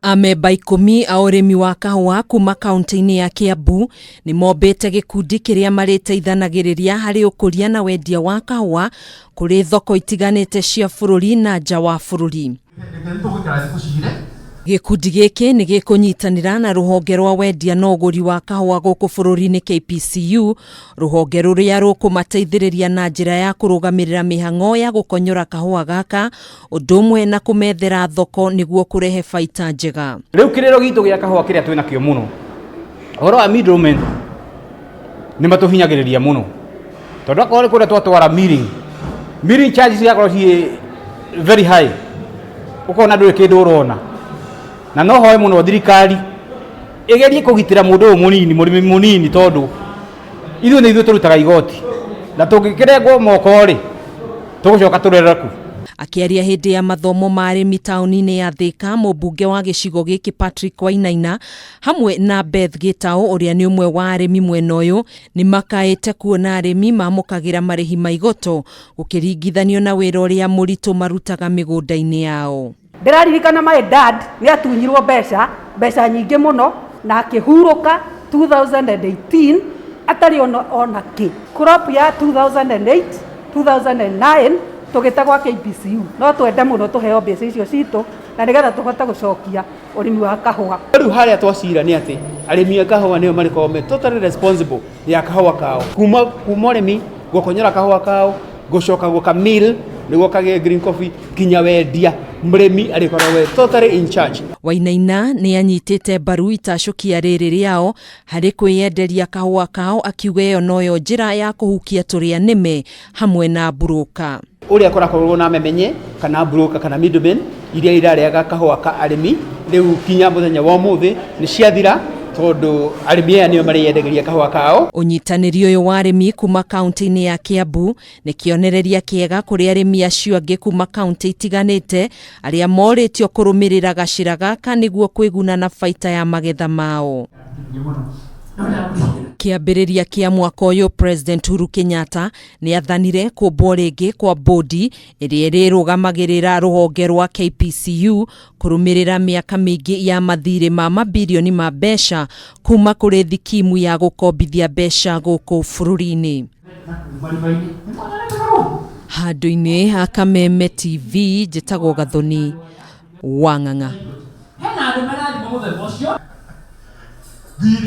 Amemba 10 a ũrĩmi wa kahũa kuma kaunti-inĩ ya Kiambu nĩ mombĩte gĩkundi kĩrĩa marĩteithanagĩrĩria harĩ ũkũria na wendia wa kahũa kũrĩ thoko itiganĩte cia bũrũri na nja wa bũrũri. Gĩkundi gĩkĩ nĩ gĩkũnyitanĩra na rũhonge rwa wendia na ũgũri wa kahũa gũkũ bũrũri-inĩ KPCU, rũhonge rũrĩa rũkũmateithĩrĩria na njĩra ya kũrũgamĩrĩra mĩhang'o ya gũkonyora kahũa gaka ũndũ ũmwe na kũmethera thoko nĩguo kũrehe baita njega. Rĩu kĩrĩro gitũ gĩa kahũa kĩrĩa twĩ nakĩo mũno, ũhoro wa middlemen nĩ matũhinyagĩrĩria mũno, tondũ akorwo nĩ kũrĩa twatwara milling, milling charges cigakorwo ciĩ very high, ũkona ndũrĩ kĩndũ ũrona. Na no hoe mũno thirikari ĩgerie kũgitĩra mũndũ ũyũ mũnini, mũrĩmi mũnini, tondũ ithuĩ nĩ ithuĩ tũrutaga igoti, na tũngĩkĩrengwo moko rĩ, tũgũcoka tũrere kũ? Akĩaria hĩndĩ ya mathomo ma arĩmi taũni-inĩ ya Thika, mũmbunge wa gĩcigo gĩkĩ Patrick Wainaina hamwe na Beth Gĩtaũ ũrĩa nĩ ũmwe wa arĩmi mwena ũyũ nĩ makaĩte kuona arĩmi mamũkagĩra marĩhi ma igoto gũkĩringithanio na wĩra ũrĩa mũritũ marutaga mĩgũnda-inĩ yao. Ndĩraririkana my dad nĩ atunyirwo mbeca, mbeca nyingĩ mũno, na akĩhurũka 2018 atarĩ ona kĩ. Crop ya 2008 2009 tũgĩte gwa KPCU, no twende mũno tũheo mbeca icio citũ na nĩgetha tũhote gũcokia ũrĩmi wa kahũa. Rĩu harĩa twacira nĩ atĩ arĩmi a kahũa nĩo marĩkoragwo me totally responsible ya kahũa kao, kuma ũrĩmi, gũkonyora kahũa kao, gũcoka gũka mill nĩguo kagĩe green coffee, kinya wendia, mũrĩmi arĩkoragwo totally in charge. Wainaina nĩ anyitĩte mbaru itacũkia rĩrĩ rĩao harĩ kwĩyenderia kahũa kao, akiuga ĩyo noyo njĩra ya kũhukia tũrĩa nĩme hamwe na mburũka. Ũrĩa kũrakorwo na memenye kana broker kana middlemen iria irarĩaga kahũa ka arĩmi, rĩu kinya mũthenya wa ũmũthĩ nĩ ciathira, tondũ arĩmi aya nĩo marĩyendagĩria kahũa kao. Ũnyitanĩri ũyũ wa arĩmi kuma kaunti-inĩ ya Kiambu nĩ kĩonereria kĩega kũrĩ arĩmi acio angĩ kuma kaunti itiganĩte arĩa morĩtio kũrũmĩrĩra gacĩra gaka nĩguo kwĩguna na baita ya magetha mao. Kĩambĩrĩria kĩa mwaka ũyũ, President Uhuru Kenyatta nĩ athanire kũmbwo rĩngĩ kwa bodi ĩrĩa ĩrĩrũgamagĩrĩra rũhonge rwa KPCU kũrũmĩrĩra mĩaka mĩingĩ ya mathirĩ ma mabirioni ma mbeca kuma kũrĩ thikimu ya gũkombithia mbeca gũkũ bũrũri-inĩ. Handũ-inĩ ha Kameme TV, njĩtagwo Gathoni Wang'ang'a. Hena andũ marathima mũthemba ũcio.